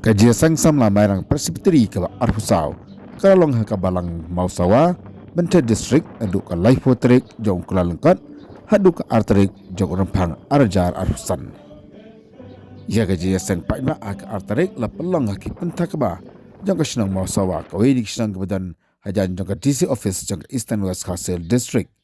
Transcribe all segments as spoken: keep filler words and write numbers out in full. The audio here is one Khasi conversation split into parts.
Ka Jingïaseng Samla Mairang Presbytery kaba arphew saw ka la long ha ka Balang Mawsawa, Mynthe District, naduh ka laiphew tarik jong u Kyllalyngkot haduh ka ar tarik jong u Rymphang ar hajar arphew san. Ïa ka jingïaseng paidbah ha ka ar tarik la pynlong ha ki pynthakba jong ka shnong Mawsawa, kawei na ki shnong kiba don hajan jong ka D C office jong ka Eastern West Khasi Hills District.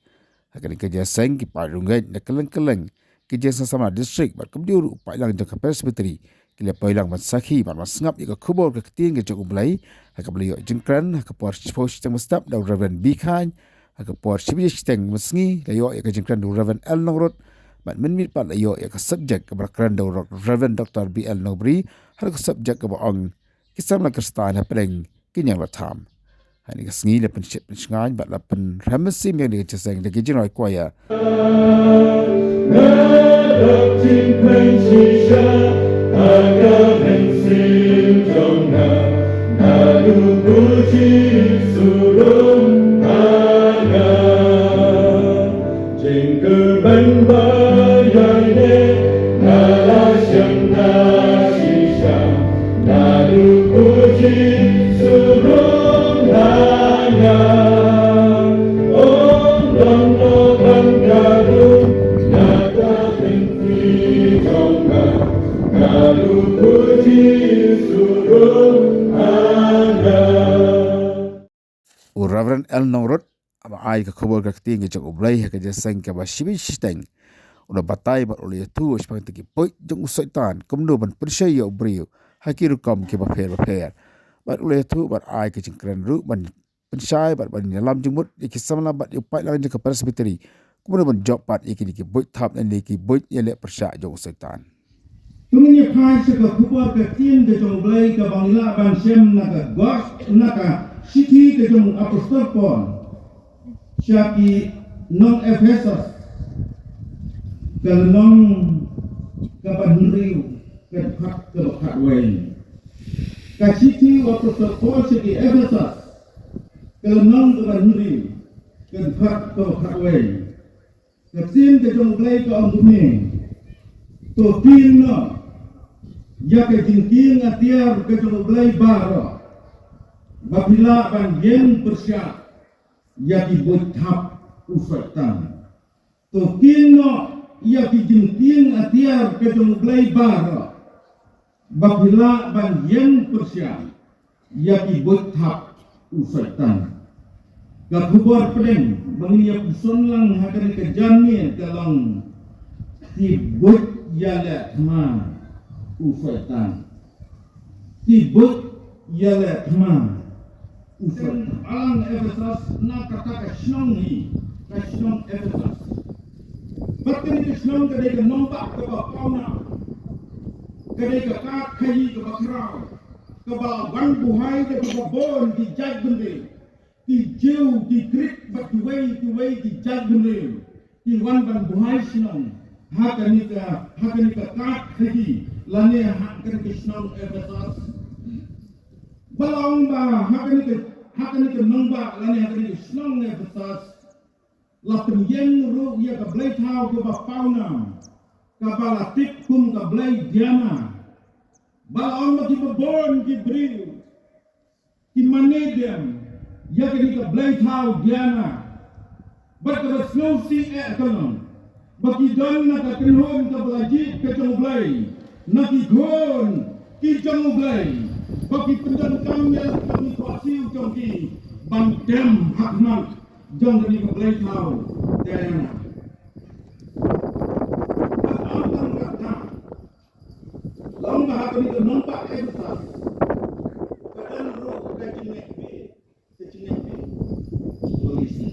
Ha kane ka jingïaseng ki paid riew ngeit na kylleng kylleng ki jingïaseng samla district bad kumjuh ruh u paidlang jong ka Presbytery ki la poi lang ban sakhi bad ban sngap ïa ka khubor ka ktien ka jong U Blei ha kaba la ïoh jingkren ha ka por shiphew shiteng mynstep da u Reverend B Khain. Ha ka por shi baje shiteng mynsngi la ïoh ïa ka jingkren da u Reverend L Nongrut bad mynmiet pat la ïoh ïa ka subject kaba la kren da u Reverend Doctor B L Nongbri ha ka subject kaba ong ki samla Khristan hapdeng ki ñianglatham. Ha kane ka sngi la pynshit pynshngaiñ bad la pynrem mynsiem ïa kane ka jingïaseng da ki jingrwai choir. Jingkyrmen ba ïaineh na la shem na shisha, naduh u Jisu rung ha nga. Ong don mo ban ka rung na ka kynti jong nga, naduh u Jisu rung ha nga. U Reverend L Nongrut, haba ai ka khubor ka ktien ka jong U Blei ha ka jingïaseng kaba shi baje shiteng, u la batai bad u la ïathuh shaphang ïa ki buit jong u Soitan kumno ban pynshoi ïa u briew ha ki rukom kiba pher bapher. Bad u la ïathuh bad ai ka jingkren ruh ban pynshai bad ban ïalam jingmut ïa ki samla bad ïa u paidlang jong ka Presbytery kumno ban jop pat ïa kine ki buit thap lane ki buit ïaleh pyrshah jong u Soitan. To ngin ïa phai sha ka khubor ka ktien ka jong U Blei kaba ngi lah ban shem na ka gos na ka shithi ka jong u Apostol Paul sha ki nong Ephesos, ka lynnong kaba hynriew, ka dkhot kaba khatwei. Ka shithi u Apostol Paul sha ki Ephesos, ka lynnong kaba hynriew, ka dkhot kaba khatwei. Ka ktien ka jong U Blei ka ong kumne: To kieng noh ïa ka jingkieng atiar ka jong U Blei baroh, ba phi lah ban ïeng pyrshah ïa ki buit thap u Soitan. To kieng noh ïa ki jingkieng atiar ka jong U Blei baroh, ba phi lah ban ïeng pyrshah ïa ki buit thap u Soitan. Ka khubor pdeng ba ngin ïa puson lang ha kane ka janmiet ka long: Ki buit ïaleh thma u Soitan. Ki buit ïaleh thma u Soitan. Balang Ephesos, na kata ka shnong hi, ka shnong Ephesos. Bad kane ka shnong ka dei ka nongbah kaba pawnam, ka dei ka kad khaïi kaba khraw, kaba wan buhai da kiba bun ki jaitbynriew, ki Jiw, ki Grik bad kiwei kiwei ki jaitbynriew ki wan ban buhai shnong ha kane ka, ha kane ka kad khaïi lane ha kane ka shnong Ephesos. Ba long ba ha kane ka, ha kane ka nongbah lane ha kane ka shnong Ephesos la pynïeng ruh ïa ka blei thaw kaba pawnam, kaba la tip kum ka blei Diana. Ba long ba kiba bun ki briew ki mane dem ïa kane ka blei thaw Diana. Bad kaba sngewsih eh ka long ba ki don na ka kynhun kaba la jied ka jong U Blei, na ki khun ki jong U Blei, ba ki pyndonkam ïa la ki khun ki kwah siew jong ki ban dem ha khmat jong kane ka blei thaw Diana. Bad ym tang kata, long ba ha kane ka nongbah Ephesos ka don ruh ka jingngeit, ka jingngeit polisi.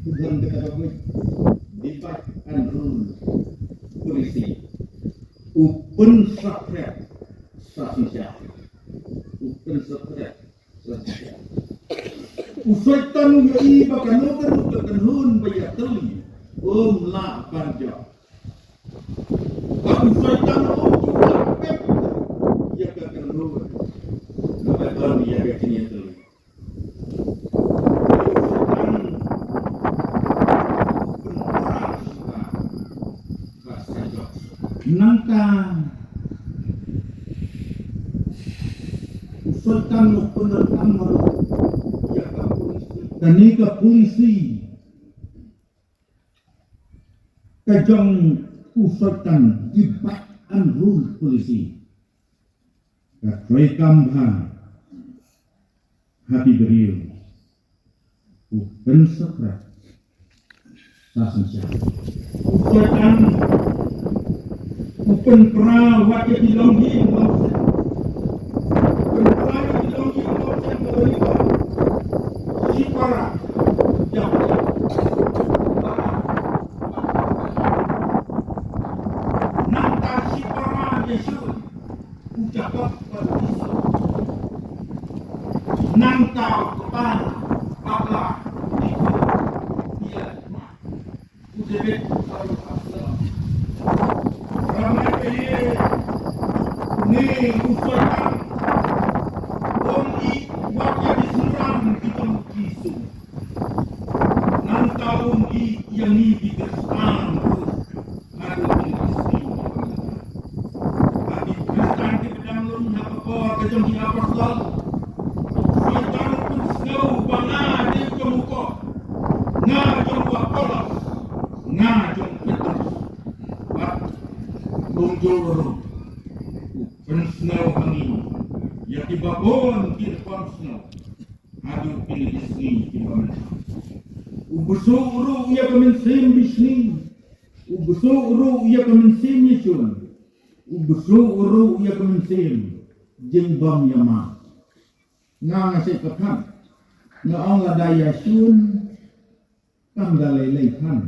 Ka don kata ka buit, divide and rule policy. U pynsaphriang sa synshar. U pynsaphriang. U Soitan u ïohi ba kano kano ka kynhun ba ïatylli um lah ban jop. Bad u Soitan um ju lah pep ïa ka kynhun kaba don ïa ka jingïatylli. Nangta Soitan u pyndonkam ruh ïa ka polisi. Kane ka polisi ka jong u Soitan, divide and rule policy. Ka trei kam bha ha ki briew. U pynshakrat sa synshar. U Soitan u pynpra wat ïa ki longïing longsem. U pynpra ïa ki longïing longsem ka bynta shipara. Ïa. Nangta shipara ïa shu. U Jakob bad u Esau. Nangta u kpa bakla u Esau ïa u David bad u Absalom. Ramai ka ïa une u Soitan um ïeit wat ïa ki synran ki jong u Jisu. Nangta um ïeit ïa ngi ki Khristan ruh. Haduh kine ki sngi kiba mynta. Ba ki Khristan kiba dang lum ha ka por ka jong ki apostol, Soitan u pynsngew ba nga dei u jong u Koht, nga jong u Apollos, nga jong u Petros. Bad kumjuh ruh u pynsngew ha ngi ïa kiba bun ki rukom sngew. Haduh kine ki sngi kiba mynta. U bsuh ruh ïa ka mynsiem bishni. U bsuh ruh ïa ka mynsiem ïashun. U bsuh ruh ïa ka mynsiem jingbym ïamap. Nga nga shu pyrkhat. Nga ong lada ïashun kam da lei lei than.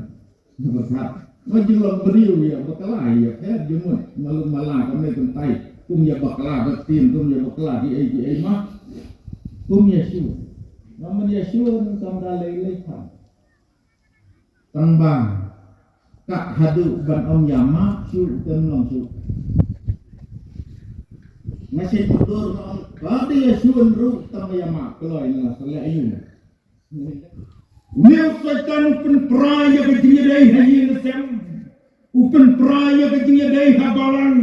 Nga pyrkhat. Nga jinglong briew ïa bakla ïa pher jingmut. Malu mala kam lei kyntai. Kum ïa bakla ba ktien, kum ïa bakla kiei kiei ma. Kum ïashun. Nga man ïashun kam da lei lei than. Tang ba kat haduh ban ong ïamap shuh, tang long shuh. Nga shu mutdur nga ong ba dei ïashun ruh tang ba ïamap, kloi na la sa leh aïu. Une u Soitan u pynpra ïa ka jingïadei ha ïing ha sem. U pynpra ïa ka jingïadei ha balang.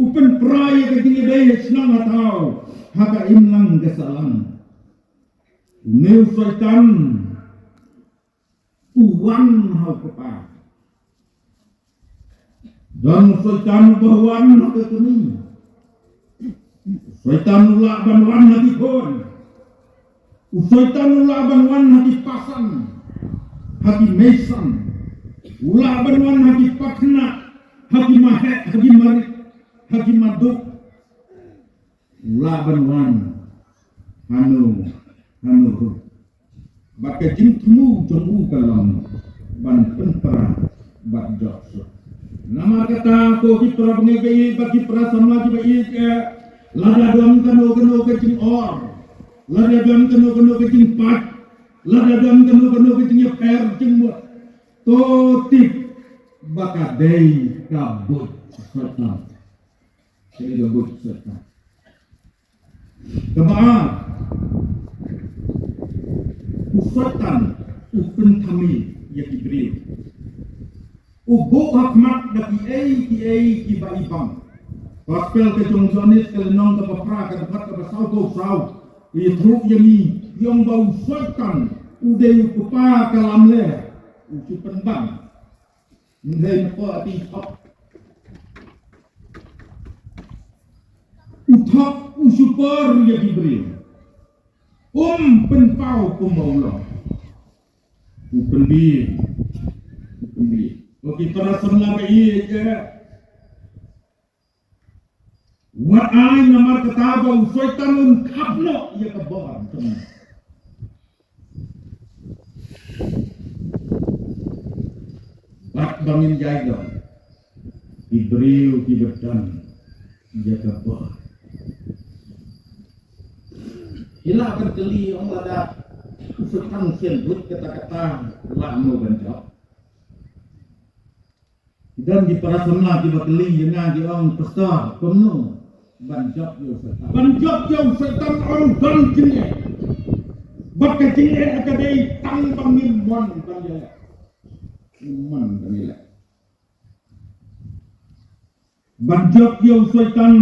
U pynpra ïa ka jingïadei ha shnong ha thaw. Ha ka imlang ka sahlang. Une u Soitan u wan ha u kpa. Don u Soitan uba wan ha ka kmie. U Soitan u lah ban wan ha ki khun. U Soitan u lah ban wan ha ki pasan, ha ki meisan. U lah ban wan ha ki pakna, ha ki maheh, ha ki marit, ha ki maduk. U lah ban wan hano hano ruh. Bad ka jingthmu jong u ka long ban pynpra bad jop suk. Namar kata ko ki para bangeit ba ïeit bad ki para samla kiba ïeit, eh, lada don kano kano ka jingor, lada don kano kano ka jingpait, lada don kano kano ka jingïapher jingmut, to tip ba ka dei ka buit Soitan. Ka dei ka buit Soitan. Kaba ar, u Soitan u pynthame ïa ki briew. U buh ha khmat da kiei kiei kiba ibang. Gospel ka jong u Ïoannis ka lynnong kaba phra ka dkhot kaba sawphew saw. Ïathuh ïa ngi, ïa ong ba u Soitan u dei u kpa ka lamler. U shu pynbang. Hynrei na pdeng u thok, u thok u shu por ïa ki briew. Um pynpaw kumba u long. U pynbieit. U pynbieit. Ko ki para samla ba ïeit, eh. Wat ai namar kata ba u Soitan un khap noh ïa ka bor jong ngi. Bad ba ngin ïai long ki briew kiba don ïa ka bor. Ki lah ban kylli, ong, lada u Soitan shen buit katta katta, lah mo ban jop. Don ki para samla kiba kylli ïa nga, ki ong, Pastor, kumno ban jop ïa u Soitan? Ban jop ïa u Soitan, ong, don jingeh. Bad ka jingeh ka dei tang ba ngim mon ban ïaleh. Ngim mon ban ïaleh. Ban jop ïa u Soitan,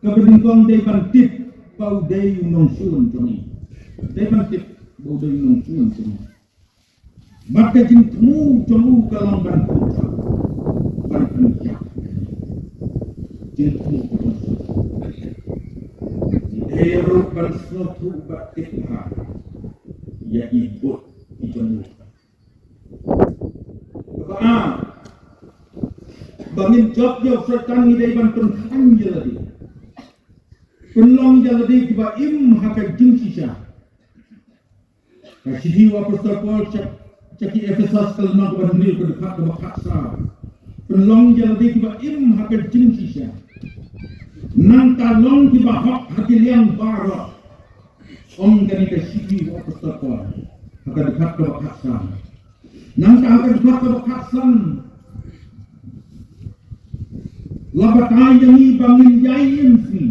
kaba nyngkong dei ban tip ba u dei u nongshun jong ngi. Dei ban tip ba u dei u nongshun jong ngi. Bad ka jingthmu jong u ka long ban pynjah, ban pynjah. Jingthmu ka jong u. Dei ruh ban sngewthuh bad tip bha ïa i buit i jong u. Kaba ar, ba ngin jop ïa u Soitan ngi dei ban pynkheiñ ïa lade, pynlong ïa lade kiba im ha ka jingshisha. Ka shithi u Apostol Paul sha, sha ki Ephesos ka lynnong kaba hynriew ka dkhot kaba khatsaw. Pynlong ïa lade kiba im ha ka jingshisha. Nangta long kiba hok ha ki liang baroh. Ong kane ka shithi u Apostol Paul ha ka dkhot kaba khatsaw. Nangta ha ka dkhot kaba khatsan, la batai ïa ngi ba ngin ïai im sngi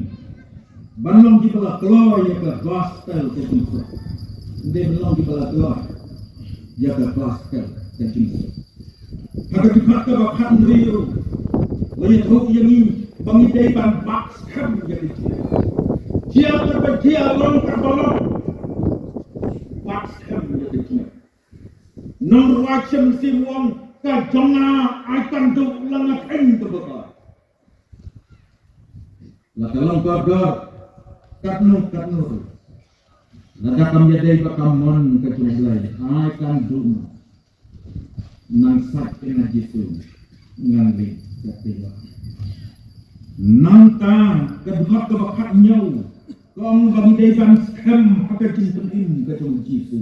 ban long kiba la kloi ïa ka gospel ka jingkyrkhu. Ngim dei ban long kiba la kloi ïa ka gospel ka jingkyrkhu. Ha ka dkhot kaba khathynriew, la ïathuh ïa ngi ba ngi dei ban bat skhem ïa ka jingim. Jia kaba jia, long kaba long, bat skhem ïa ka jingim. Nongrwai Shem Mynsiem u ong, ka jong nga ai kan duh, la nga kheiñ kaba kor. La ka long kordor katno katno ruh, lada kam ïadei bad ka mon ka jong U Blei, ai kan duh noh. Nang sait ïa nga Jisu, ngan leit sha phi. Nangta ka dkhot kaba khathynñiew ka ong ba ngi dei ban skhem ha ka jingpynim ka jong U Jisu.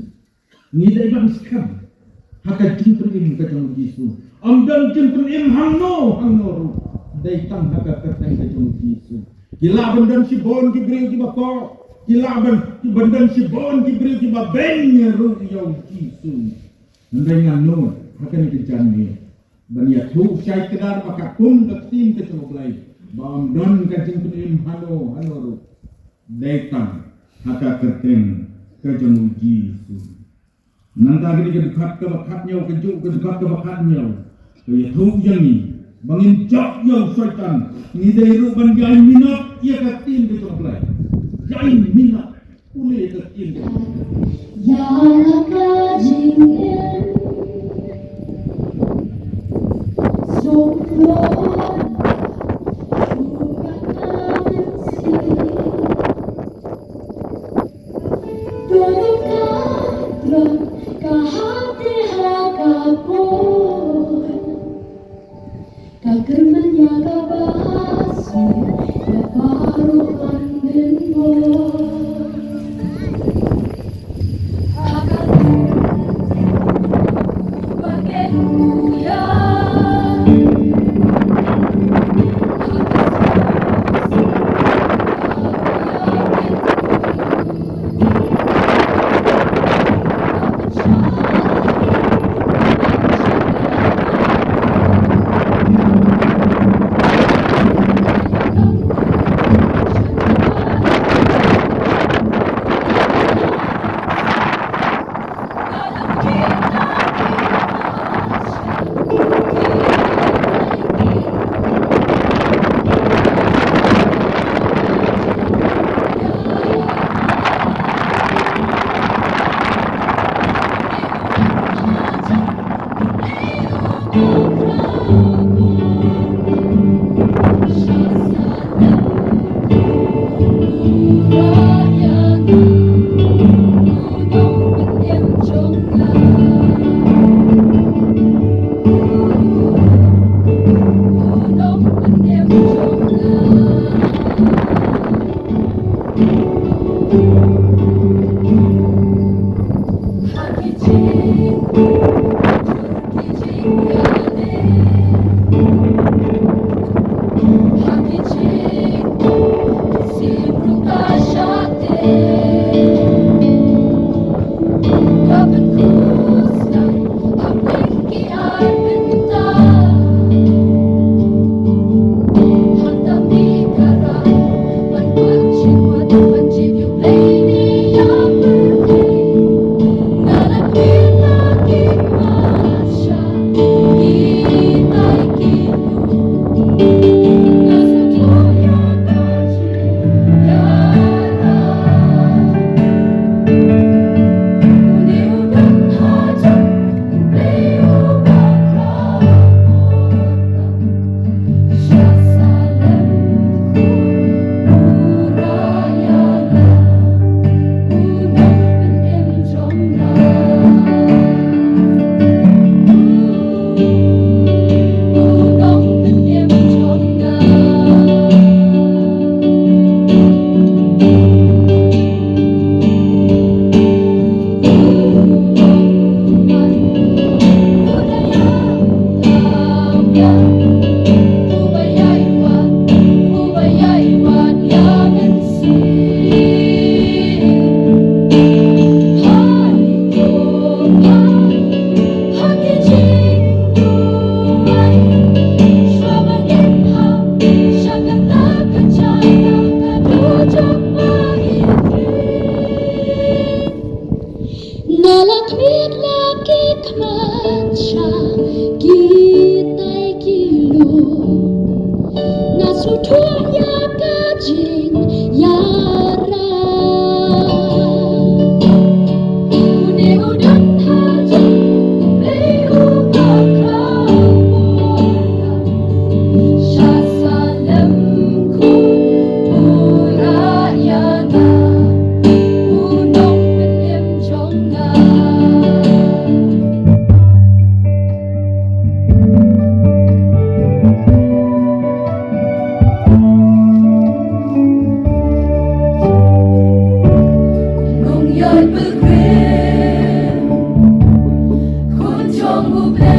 Ngi dei ban skhem ha ka jingpynim ka jong U Jisu. Ym don jingpynim hangno hangno ruh, dei tang ha ka kyrteng ka jong U Jisu. Ki lah ban don shibun ki briew kiba kpoh, ki lah ban, ban don shibun ki briew kiba beiñ ruh ïa U Jisu. Hynrei ngan nud ha kane ka janmiet ban ïathuh shai kdar ba katkum ka ktien ka jong U Blei, ba ym don ka jingpynim hano hano ruh, dei tang ha ka kyrteng ka jong U Jisu. Nangta kane ka dkhot kaba khathynñiew, ka juh ka dkhot kaba khathynñiew ka ïathuh ïa ngi ba ngin jop ïa u Soitan. Ngi dei ruh ban ïai minot ïa ka ktien ka jong U Blei. Ïai minot. Ule ka ktien ka. Ïa ka jingim suk lon. Ka dei ka dron ka hati ha ka por. Ka kyrmen ïa ka ba suk ïa baroh ban ynbor. Sha ki tai ki lum, nga sngewthuh ïa ka jingïarap. Une u don ha jong U Blei uba khraw bor. Sha salem khun u rah ïa nga, u nongpynim jong nga. Nongïaid pilgrim, khun jong U Blei.